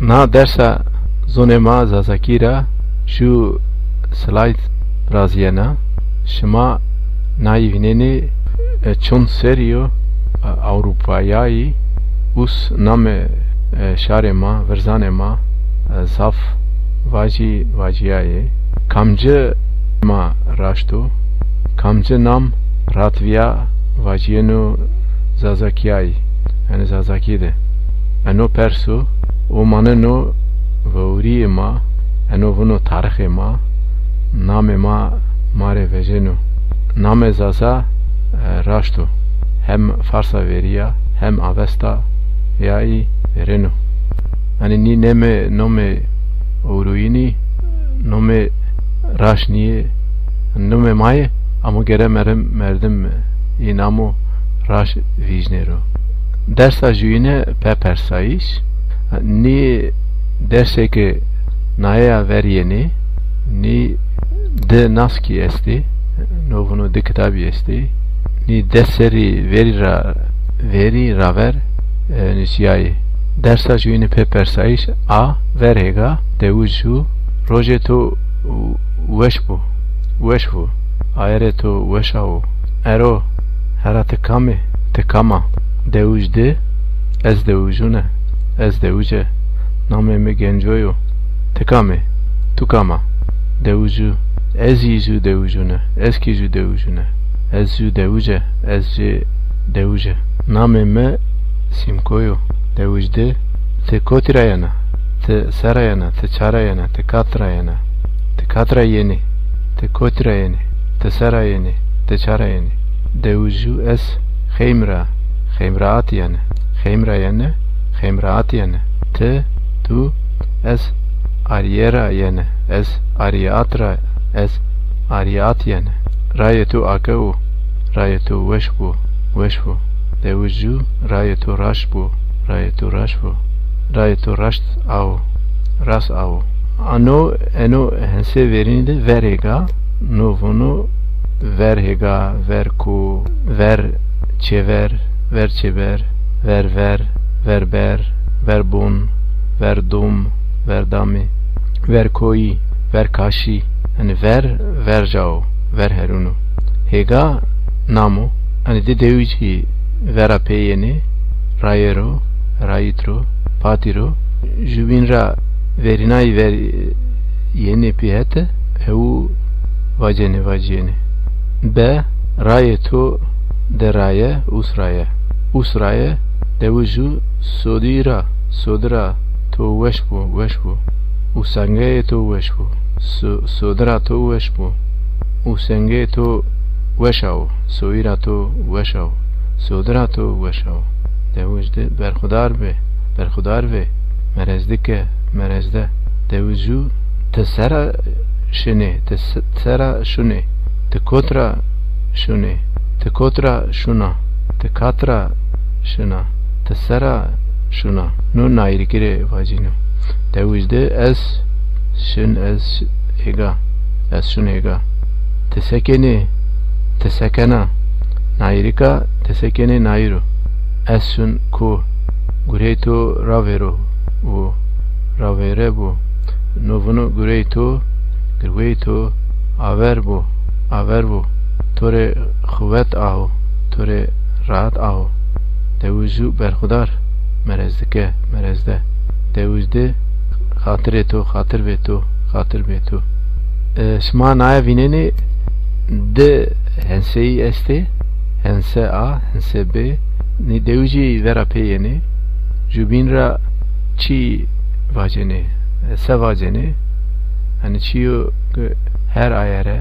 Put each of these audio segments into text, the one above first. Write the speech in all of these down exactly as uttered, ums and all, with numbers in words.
Na dersa zonê ma Zazakî ra ju slide virazîyena. Şima nayî vînenî, e, çond serrî yo, e, Ewropayayî us namê, e, şarê ma, virzanê ma, e, zaf vacî vacîyayê. Kamci ma raşt o, kamci nam ratvîya vacîyeno Zazakîyayî, yanî Zazakî de. Eno perso, o maneno vewrîyê ma, eno vûno tarixê ma, namê ma ma rê vejeno. Namê Zaza, e, raşt o. Hem Farsa verîya, hem Avesta yayî verêno. Yanî nî nêmê nomê ewroyînî, nomê raşt nîyê, nomê ma yê, amo gere merdim, merdim î namo raşt vîjnêro. Dersa juyîne pê persayîş, nî dersê ke naye ya ver yenê, nî di naskî estê, no vûno di kitabî estê, nî des serrî verî ra, verî raver, e, nusîyayê. Dersa juyîne pê persayîş a, ver hêga, dewij ju, rojê to weş bo, weş bo, ayerê to weşa wo. Ero, hera ti kam ê, ti kam a? Dewij di, ez dewijune, ez dewije, namê mi Genco yo. Ti kam ê? Tu kam a? Dewij ju, ez yî ju dewijune, ez kî ju dewijune. Ez ju dewije, ez jê dewije. Namê mi Sîmko yo. Dewij di, ti kotî ra yena? Ti se ra yena? Ti ça ra yena? Ti kat ra yena? Ti kat ra yenî? Ti kotî ra yenî? Ti se ra yenî? Ti ça ra yenî? Dewij ju, ez xeym ra, xeymraat yene. Xeym ra yene, xeymraat yene. Ti, tu, ez arîye ra yene. Ez arîyeat ra, ez arîyeat yene. Rayê to ake wo, rayê to weş bo, weş bo. Dewij ju, rayê to raşt bo, rayê to raşt bo. Rayê to raşt a wo, rast a wo. Ano, eno hensê verînî de ver hêga, no vûno ver hêga, ver ko, ver çêver, ver çêber, ver ver, ver ber, ver bon, ver dom, ver damî, ver koyî, ver kaşî. Yanî ver, ver ca wo, ver herûn o. Hêga nam o. Yanî di dewicî vera pê yenê, rayê ro, rayît ro, patî ro. Jubîn ra verînayî ver yenê pî hete, hewû vacenê, vacîyenê. Be, rayê to de raye, us raye. Us raye, dewij ju sodî ra, sodi ra to weş bo, weş bo. Usengeyê to weş bo. So-, sodi ra to weş bo. Usengeyê to weşa wo. Soyî ra to weşa wo. Sodi ra to weşa wo. Dewij di berxudar bê, berxudar vê. Merezdi ke, merezde. Dewij ju ti se ra şinê, ti se-, ti se ra şunê, ti kot ra şunê, ti kot ra şuna, ti kat ra şina, ti se ra şuna. No nayîrikî rê vacîno. Dewij di ez şin, ez hêga, ez şun hêga. Ti se kenê, ti se kena. Nayîrika ti se kenê nayîr o. Ez şun ko. Gureyê to ravêro wo, ravêre bo. No vûno gureyê to, gurweyê to aver bo, aver bo. To rê xuwet a wo, to rê rahat a wo. Dewij ju berxudar, merezdi ke, merezde. Dewij di xatirê to, xatir bê to, xatir bê to. E, şima naye vînenê di henseyî estê, hense A, hense B. Nî dewicî vera pê yenê. Jubîn ra çî vacenê, e, se vacenê. Yanî çîyo ke her ayere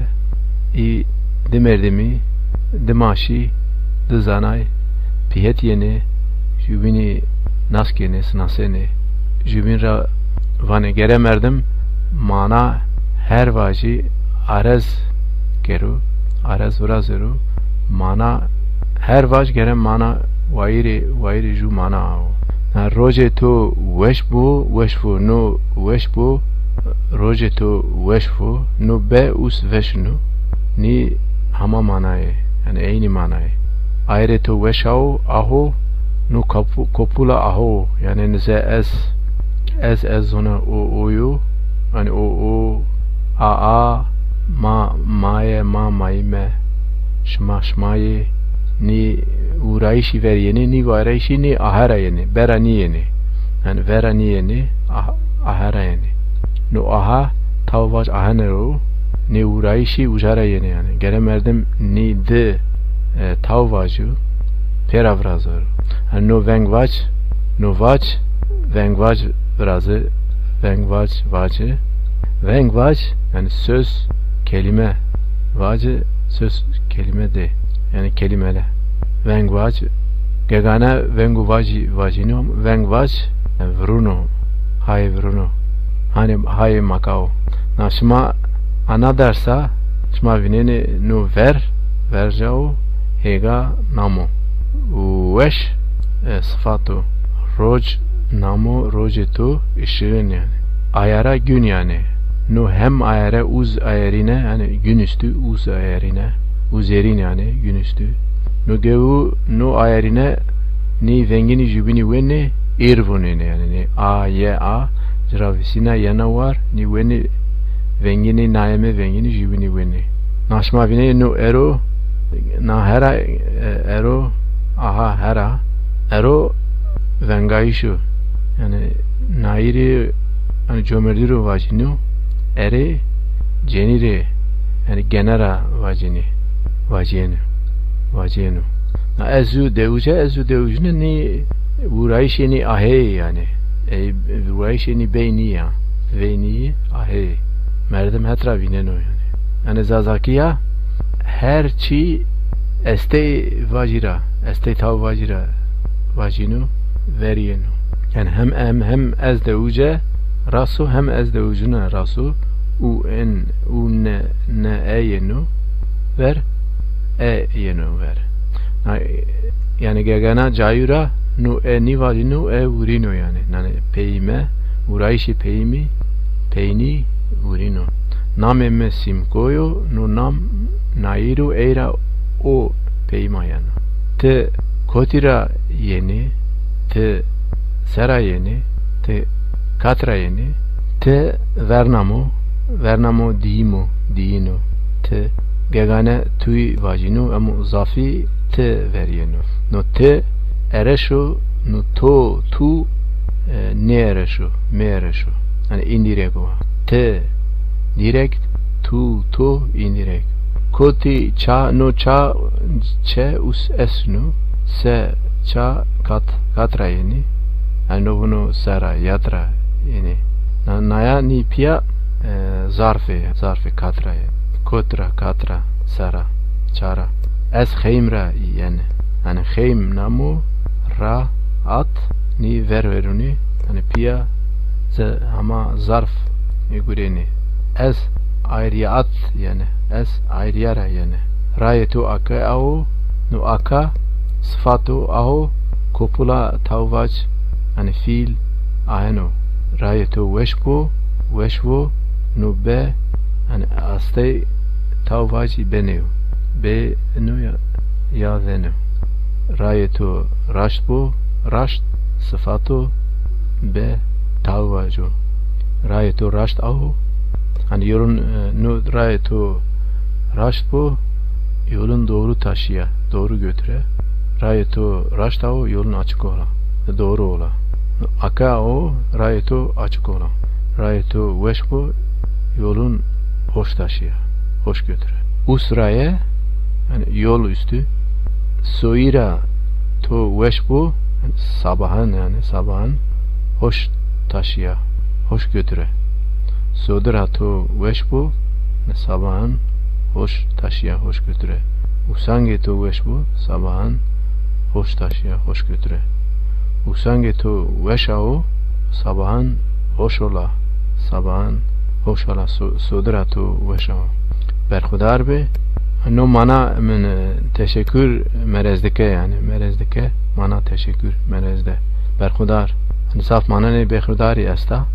î di merdimî, di maşî, di zanay pî het yenê, jubînî nas kenê, sinasenê. Jubîn ra vanê gere merdim mana her vacî arez kero, arez virazero, mana her vac gere mana wayîrê, wayîrê ju mana awo. Na rojê to weş bo, weş bo, no weş bo, rojê to weş bo, no be us veş no, nî hama manayê, yanî eynî manayê. Ayerê to weş awo, aho, no kapu-, kopula aho, yanî nize ez Ez, ez zona, o, o yo. Yanî o, o, a, a, ma, ma ye, ma, mayî, me, şima, şima yê. Nî vurayîşî ver yenê, nî vurayîşî nî ahe ra yenê, be ra nîyenê. Yanî ve ra nîyenê, ah-, ahe ra yenê. No aha, taw vac ahene ro, nê vurayîşî uca ra yenê yanî. Gere merdim nî di, e, taw vaco, pê ra virazo. Yanî no veng vac, no vac, veng vac virazi, veng vac, vaci. Veng vac, yanî söz, kelîme, vaci, söz, kelîme de, yanî kelîmele. Veng vac, gegane veng û vacî vacîno, veng vac, yanî viruno, hayê viruno. Hanê hayê makao. Na şima ana dersa, şima vînenê no ver, verca o, hêga nam o. Weş, e, sifat o. Roc, nam o, rocê to, ışığın yanî. Ayara gün yanî. No hem ayere, uz ayerîne, yanî gün üstü, uz ayerîne. Uzerîn yanî, gün üstü. No gewu, no ayerîne, nî vengînî jubînî wenê, êr vunêne yanî. Nî a, ye, a, ci ra vîsîna yena war, nî wenê vengînî, nayeme vengînî jubînî wenê. Na şima vînenê no ero, na hera, e, ero, aha hera, ero vengayîş o. Yanî nayîrê, yanî comerdî ro vacîno, erê cenî rê, yanî gene ra vacînî, vacîyeno, vacîyeno. Na ez zû dewije, ez zû dewije nî vurayîşê nî aheyê yanî. Ey, vurayîşê nî bey nîya, vey nîyî, aheyê. Merdim het ra vîneno yanî. Yanî Zazakîya her çî estey vacî ra, estey taw vacî ra vacîno, verîyeno. Yanî hem em hem ez dewije rast o, hem ez dewicine rast o. U, en, u, ne, ne, e yeno ver, e yeno ver. Na, yanî gegena cayû ra no e nîvacîno, e vurîno yanî. Yanî peyîme, vurayîşê peyîmî, peynî vurîno. Namê mi Sîmko yo, no nam nayîr o, ey ra o peyîma yeno. Ti kotî ra yenî, ti sera yenî, ti kat ra yenî, ti vernamo, vernamo diyîmo, diyîno, ti gegane tuyî vacîno, emo zafî ti verîyeno. No ti ereş o, no to, tu, e, nêereş o, mêereş o. Yanî îndîrek o. Ti dîrekt, tu, to, îndîrek. Kotî, ça, no ça, çe, us, esnu, se, ça, kat, kat ra yenî. Yanî no vuno se ra, yat ra yenî. Na, naya nî pîya, e, zarfê, zarfê kat ra yenî. Kot ra, kat ra, se ra, ça ra. Ez xeym ra yenî. Yanî xeym namo ra at, nî ver verunî. Yanî pîya ze-, hema zarf gurênî. Ez ayriyat yenî. Ez ayriya ra yenî. Rayê to ake awo, no aka, sifat o, aho, kopula taw vac, yanî fiil, aheno. Rayê to weş bo, weş vo, no be, yanî astey taw vacî benê yo. Beno ya, ya veno. Rayê to raşt bo, raşt, sifat o, be, taw vac o. Rayê to raşt awo, hanî yolun, e, no rayê to raşt bo, yolun doğru taşıya, doğru götüre. Rayê to raşt awo, yolun açık ola, doğru ola. Aka awo, rayê to açık ola. Rayê to weş bo, yolun hoş taşıya, hoş götüre. Us raye, yanî yol üstü. Soyî ra to weş bo, sabahın yanî sabahın hoş taşıya, hoş götüre. Sodi ra to weş bo, sabahın hoş taşıya, hoş götüre. Usangê to weş bo, sabahın hoş taşıya, hoş götüre. Usangê to weş awo, sabahın hoş ola, sabahın hoş ola, so-, sodi ra to weş awo. Berxudar bê. No mana min, e, teşekkür merez dike yanî, merez dike, mana teşekkür merez de. Berxudar. Zaf manenê berxudarî esta.